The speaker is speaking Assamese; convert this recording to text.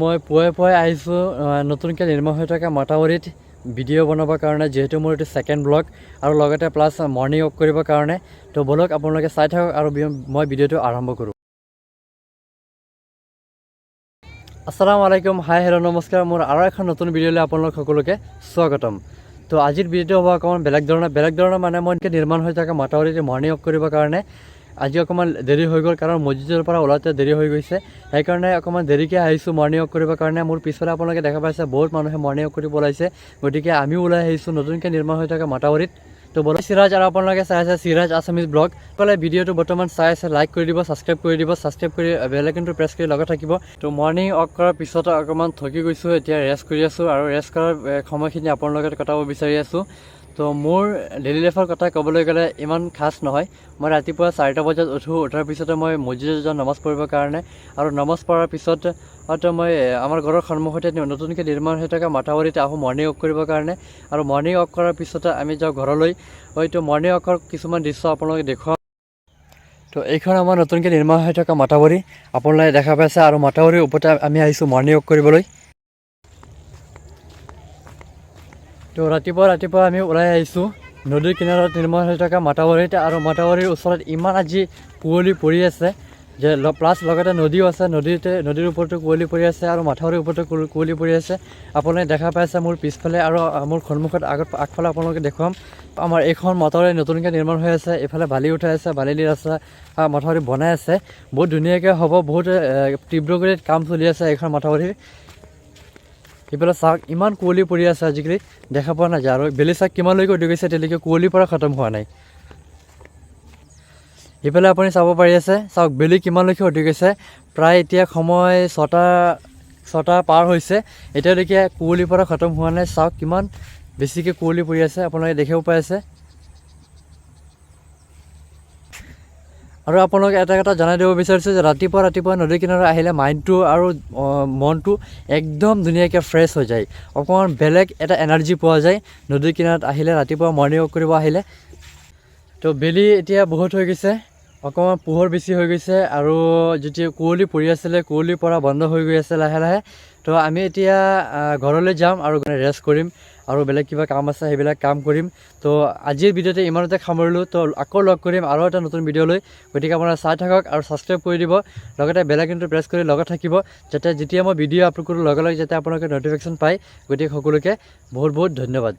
মই পুৱাই পুৱাই আহিছোঁ নতুনকৈ নিৰ্মাণ হৈ থকা মথাউৰিত ভিডিঅ' বনাবৰ কাৰণে, যিহেতু মোৰ এইটো ছেকেণ্ড ব্লগ আৰু লগতে প্লাছ মৰ্ণিং ৱাক কৰিবৰ কাৰণে। তো ব'লক, আপোনালোকে চাই থাকক আৰু মই ভিডিঅ'টো আৰম্ভ কৰোঁ। আসসালামু আলাইকুম, হাই, হেল্ল', নমস্কাৰ। মোৰ আৰু এখন নতুন ভিডিঅ'লৈ আপোনালোক সকলোকে স্বাগতম। তো আজিৰ ভিডিঅ'টো হ'ব অকণমান বেলেগ ধৰণৰ। বেলেগ ধৰণৰ মানে মই এনেকৈ নিৰ্মাণ হৈ থকা মথাউৰিত মৰ্ণিং ৱাক কৰিবৰ কাৰণে আজি অকণমান দেৰি হৈ গ'ল, কাৰণ মছজিদৰ পৰা ওলাওঁতে দেৰি হৈ গৈছে। সেইকাৰণে অকণমান দেৰিকৈ আহিছোঁ মৰ্ণিং ৱাক কৰিবৰ কাৰণে। মোৰ পিছফালে আপোনালোকে দেখা পাইছে, বহুত মানুহে মৰ্ণিং ৱাক কৰিব ওলাইছে। গতিকে আমিও ওলাই আহিছোঁ নতুনকৈ নিৰ্মাণ হৈ থকা মথাউৰিত। তো ব'লক, চিৰাজ আৰু আপোনালোকে চাই আছে চিৰাজ আছামিজ ব্লগ। ক'লে ভিডিঅ'টো বৰ্তমান চাই আছে, লাইক কৰি দিব, ছাবস্ক্ৰাইব কৰি দিব, ছাবস্ক্ৰাইব কৰি বেল আইকনটো প্ৰেছ কৰি লগত থাকিব। তো মৰ্ণিং ৱাক কৰাৰ পিছত অকণমান থকি গৈছোঁ, এতিয়া ৰেষ্ট কৰি আছোঁ আৰু ৰেষ্ট কৰাৰ সময়খিনি আপোনাৰ লগত কটাব বিচাৰি আছোঁ। তো মোৰ ডেইলি লাইফৰ কথা ক'বলৈ গ'লে ইমান খাচ নহয়। মই ৰাতিপুৱা 4টা বজাত উঠোঁ। উঠাৰ পিছতে মই মছজিদত যাওঁ নামাজ পঢ়িবৰ কাৰণে আৰু নামাজ পঢ়াৰ পিছত হয়তো মই আমাৰ ঘৰৰ সন্মুখতে নতুনকৈ নিৰ্মাণ হৈ থকা মথাউৰিত আহোঁ মৰ্ণিং ৱাক কৰিবৰ কাৰণে আৰু মৰ্ণিং ৱাক কৰাৰ পিছতে আমি যাওঁ ঘৰলৈ। হয়তো মৰ্ণিং ৱাকৰ কিছুমান দৃশ্য আপোনালোকে দেখুৱাম। তো এইখন আমাৰ নতুনকৈ নিৰ্মাণ হৈ থকা মথাউৰি, আপোনালোকে দেখা পাইছে আৰু মথাউৰিৰ ওপৰতে আমি আহিছোঁ মৰ্ণিং ৱাক কৰিবলৈ। তো ৰাতিপুৱা ৰাতিপুৱা আমি ওলাই আহিছোঁ নদীৰ কিনাৰত নিৰ্মাণ হৈ থকা মথাউৰিত আৰু মথাউৰিৰ ওচৰত ইমান আজি কুঁৱলী পৰি আছে যে প্লাছ লগতে নদীও আছে। নদীৰ ওপৰতো কুঁৱলী পৰি আছে আৰু মথাউৰিৰ ওপৰতো কুঁৱলী পৰি আছে। আপোনালোকে দেখা পাইছে মোৰ পিছফালে আৰু মোৰ সন্মুখত, আগত, আগফালে আপোনালোকে দেখুৱাম। আমাৰ এইখন মথাউৰি নতুনকৈ নিৰ্মাণ হৈ আছে। এইফালে বালি উঠাই আছে, বালি দি ৰাস্তা মথাউৰি বনাই আছে। বহুত ধুনীয়াকৈ হ'ব। বহুত তীব্ৰ গতিত কাম চলি আছে এইখন মথাউৰিৰ। ইফালে চাওক, ইমান কুঁৱলী পৰি আছে, আজিকালি দেখা পোৱা নাযায় আৰু বেলি চাওক কিমানলৈকে উঠি গৈছে, এতিয়ালৈকে কুঁৱলীৰ পৰা খতম হোৱা নাই। ইফালে আপুনি চাব পাৰি আছে, চাওক বেলি কিমানলৈকে উঠি গৈছে। প্ৰায় এতিয়া সময় 6টা পাৰ হৈছে, এতিয়ালৈকে কুঁৱলীৰ পৰা খতম হোৱা নাই। চাওক কিমান বেছিকৈ কুঁৱলী পৰি আছে, আপোনালোকে দেখিব পাই আছে। আৰু আপোনালোকে এটা কথা জনাই দিব বিচাৰিছোঁ যে ৰাতিপুৱা ৰাতিপুৱা নদীৰ কিনাৰত আহিলে মাইণ্ডটো আৰু মনটো একদম ধুনীয়াকৈ ফ্ৰেছ হৈ যায়। অকণমান বেলেগ এটা এনাৰ্জি পোৱা যায় নদীৰ কিনাৰত আহিলে, ৰাতিপুৱা মৰ্ণিং ৱাক কৰিব আহিলে। তো বেলি এতিয়া বহুত হৈ গৈছে, অকণমান পোহৰ বেছি হৈ গৈছে আৰু যেতিয়া কুঁৱলী পৰি আছিলে, কুঁৱলী পৰা বন্ধ হৈ গৈ আছে লাহে লাহে। তো আমি এতিয়া ঘৰলৈ যাম আৰু ৰেষ্ট কৰিম আৰু বেলেগ কিবা কাম আছে, সেইবিলাক কাম কৰিম। তো আজিৰ ভিডিঅ'টো ইমানতে সামৰিলোঁ। তো আকৌ লগ কৰিম আৰু এটা নতুন ভিডিঅ' লৈ। গতিকে আপোনালোকে চাই থাকক আৰু ছাবস্ক্ৰাইব কৰি দিব, লগতে বেল আইকনটো প্ৰেছ কৰি লগত থাকিব, যাতে যেতিয়া মই ভিডিঅ' আপলোড কৰোঁ, লগে লগে যাতে আপোনালোকে ন'টিফিকেশ্যন পায়। গতিকে সকলোকে বহুত বহুত ধন্যবাদ।